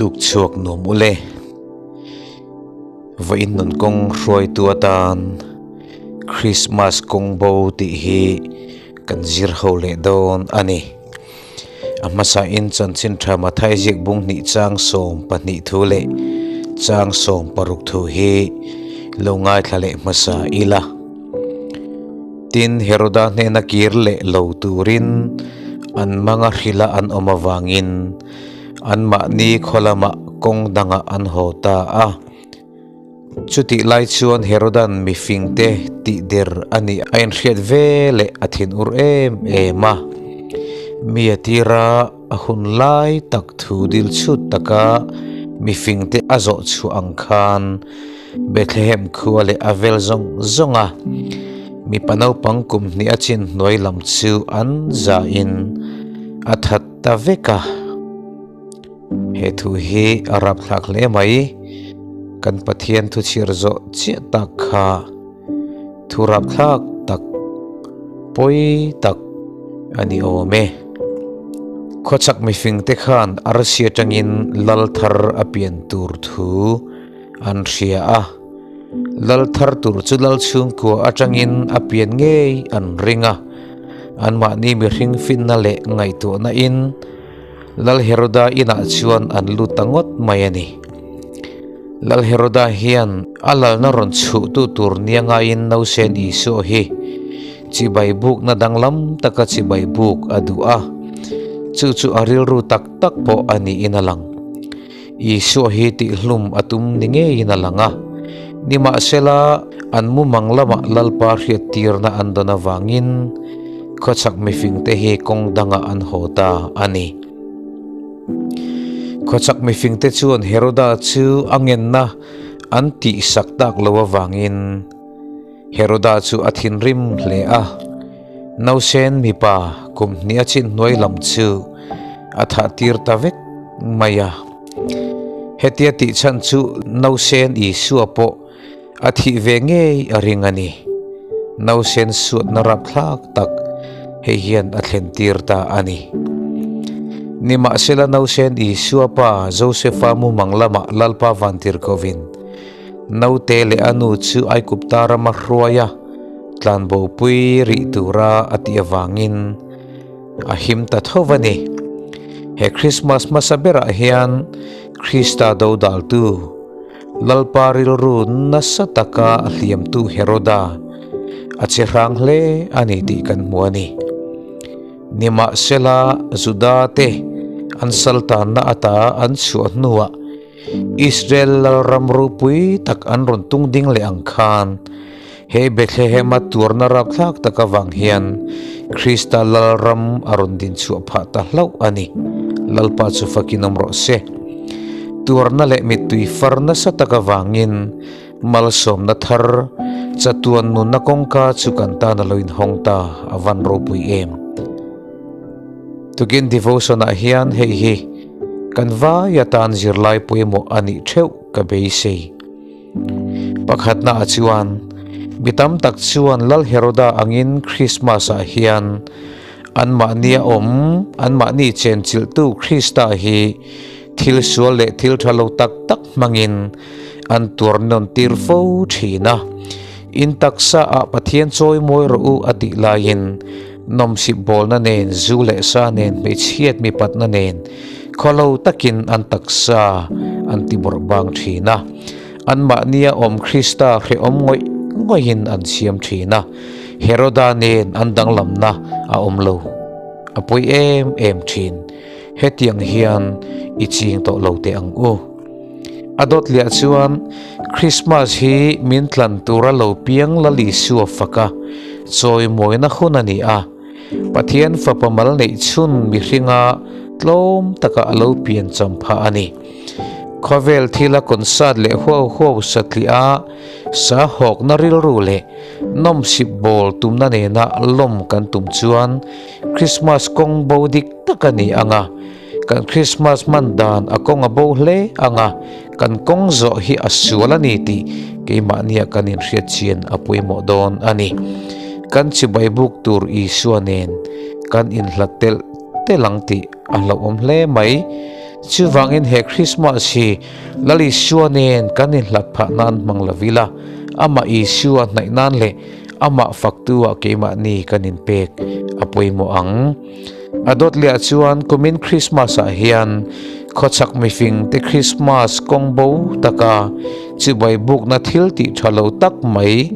Tuk chhuak nuam ule. Vawiin nun kawng hruaitu atan Krismas kawng bo tih hi kan zir ho leh dawn a ni. A hmasain chanchin tha Mathai ziak bung hnih chang 12 thu leh chang 16 thu hi lo ngaithla leh hmasa ila. Tin, Heroda hnena kir leh lo turin an manga hrila an awm avangin anmahni khaw lamah kawng dangah an haw ta a. Chutih lai chuan Herodan mifingte tih der a nih a inhriat ve leh a thinur em em a. Mi a tira a hun lai tak thu dil chhut taka mifingte a zawh chhuah ang khan Bethlehem khua leh a vel zawng zawng a mipa naupang kum hnih a chin hnuai lam chu an zahin a that ta vek a. He thu hi a rapthlak hle mai. Kan Pathian thu chhiar zawh chiah tak kha thu rapthlak tak pawi tak a ni awm e. Khawchhak mifingte khan arsi atangin lal thar a pian tur thu an hria a. Lal thar tur chu lal chhungkua atangin a pian ngei an ring a. Anmahni mihring finna leh ngaihtuahna in Lal Heroda inah chuan an lut ta ngawt mai a ni. Lal Heroda hian a lalna rawn chhuhtu tur nia ngaiin Nausen Isua hi chibai bukna danglam taka chibai buk a duh a, chu chu a rilru tak tak pawh a niin a lang. Isua hi tihhlum a tum ni ngeiin a lang a, nimahsela an mumang lamah Lalpa hriattirna an dawn avangin khawchhak mifingte hi kawng dangah an haw ta a ni. Khawchhak mifingte chuan Heroda chu a ngenna an tihsak tak lo avangin Heroda chu a thinrim hle a, nausen mipa kum hnih a chin hnuai lam chu a thah tir ta vek mai a. Hetia tih chhan chu nausen Isua pawh a thih ve ngei a ring a ni. Nausen suatna rapthlak tak hei hian a thlen tir ta a ni. Nimahsela nausen Isua pa Josefa mumang lamah Lalpa Vantirhkovin Naute leh a nu chu Aikupta rama hruai a, tlanbopui rih tura a tih avangin a him ta tho a ni. He Krismas hmasa berah hian Krista dodaltu, Lalpa rilru nasa taka a hliamtu Heroda a che hrang hle a ni tih kan hmu a ni. Nimahsela, Juda te an saltanna ata an chhuah hnuah Israel lalram ropui tak an rawn tung ding leh ang khan, he Bethlehem-a tuarna rapthlak tak avang hian Krista lalram a rawn din chhuah phah ta hlauh a ni. Lalpa chu fakin awm rawh se. Tuarna leh mittui far nasa tak avangin malsawmna thar, chatuan nunna kawngka chu kan tan a lo inhawng ta a van ropui em. Tukin devotion-ah hian hei hi Kan vai atan zirlai pawimawh a nih theuh ka beisei. Pakhatnaah chuan, mi tam tak chuan Lal Heroda angin Krismas-ah hian anmahnia awm, anmahni chenchilhtu Krista hi thil sual leh thil tha lo tak tak hmangin an tuar nawn tir fo thin a. In taksaah Pathian chawi mawi rawh u a tih laiin nawmsip bawlna nen, zu leh sa nen, hmeichhiat mipatna nen khawlo takin an taksa an ti bawrh bang thin a. Anmahnia awm Krista hrehawm ngawih ngawihin an siam thin a, Heroda nen an danglamna a awm lo. A pawi em em thin. Hetiang hian i ching tawh lo teh ang u. A dawt liah chuan Krismas hi min tlan tura lo piang Lal Isua faka chawimawina hun a ni a. Pathian fapa mal neih chhun mihringa tlawm taka a lo pian cham phah a ni. Khawvel thila concert leh huau huau satliah a sa hawkna rilru leh nawmsip bawl tumna nena lawm kan tum chuan Krismas kawng bo dik tak a ni ang a. Kan Krismas hman dan a kawng a bo hle ang a, kan kawng zawh hi a sual a ni tih keimahnia kan inhriat chian a pawimawh dawn a ni. Kan chibai buk tur Isua nen kan inhlat telh telh ang tih a hlauhawm hle mai. Chuvangin he Krismas hi Lal Isua nen kan inhlat phah nan hmang lo ila, amah Isua hnaih nan leh amah faktu-ah keimahni kan inpek a pawimawh ang. A dawt leh ah chuan kumin Krismas ah hian khawchhak mifing te Krismas kawng bo taka chibai bukna thil tih tha lo tak mai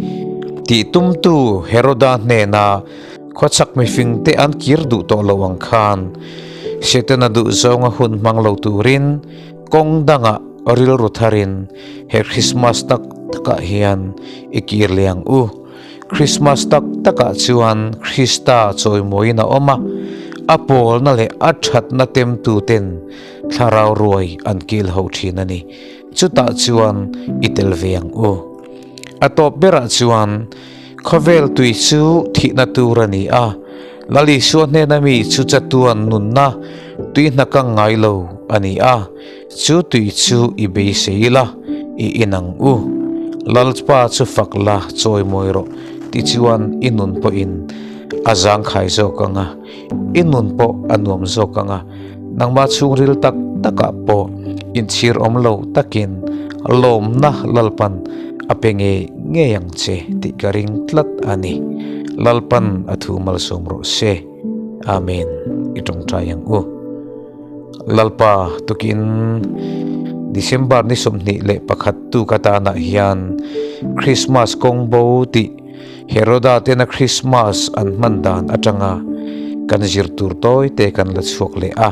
tih tumtu Heroda hnena khawchhak mifing te an kir duh tawh lo ang khan Setana duh zawnga hun hmang lo turin kawng dangah rilru tharin he Krismas tak takah hian i kir leh ang u. Krismas tak takah chuan Krista chawimawiin a awm a, a pawlna leh a thatna temtuten thlarau ruai an kil ho thin a ni. Chutah chuan i tel ve ang u. A tawp berah chuan khawvel tui chu thihna tur a ni a, Lal Isua hnena mi chu chatuan nunna tui hna kang ngai lo a ni a, chu tui chu i beisei ila, i in ang u. Lalpa chu fak la chawimawi rawh tichuan i nun pawhin a zangkhai zawk ang a, i nun pawh a nuam zawk ang a, nangmah chhungril tak takah pawh inchhir awm lo takin lawmna Lalpan a pe ngei ngei ang che tih ka ring tlat a ni. Lalpan a thu malsawm rawh se. Amen. I tawngtai ang u. Lalpa tukin December ni 21 tu ka tanah hian Christmas kawng bo tih Heroda tena Christmas an hman dan atanga kan zir tur tawi te kan la chhuak leh a.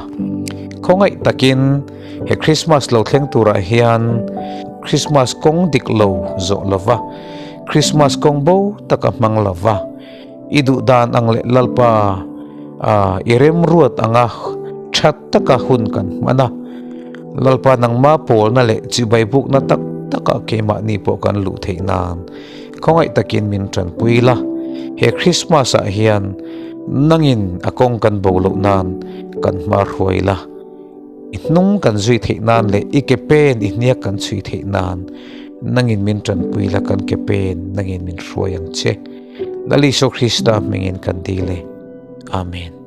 Khawngaih takin he Christmas lo thleng turah hian Christmas kawng dik lo zawh lova, Christmas kawng bo taka hmang lova, I duh dan ang leh Lalpa i remruat anga that taka hun kan hman a, Lalpa nangma pawlna leh chibai bukna tak takah keimahni pawh kan luh theih nan khawngaih takin min tanpui la, he Christmas ah hian nangin a kawng kan bo loh nan kan hma hruai la, i hnung kan zui theih nan leh i ke pen i hniak kan chhui theih nan nangin min tanpui la kan ke pen nangin min hruai ang che. Lal Isua Krista hmingin kan dil e. Amen.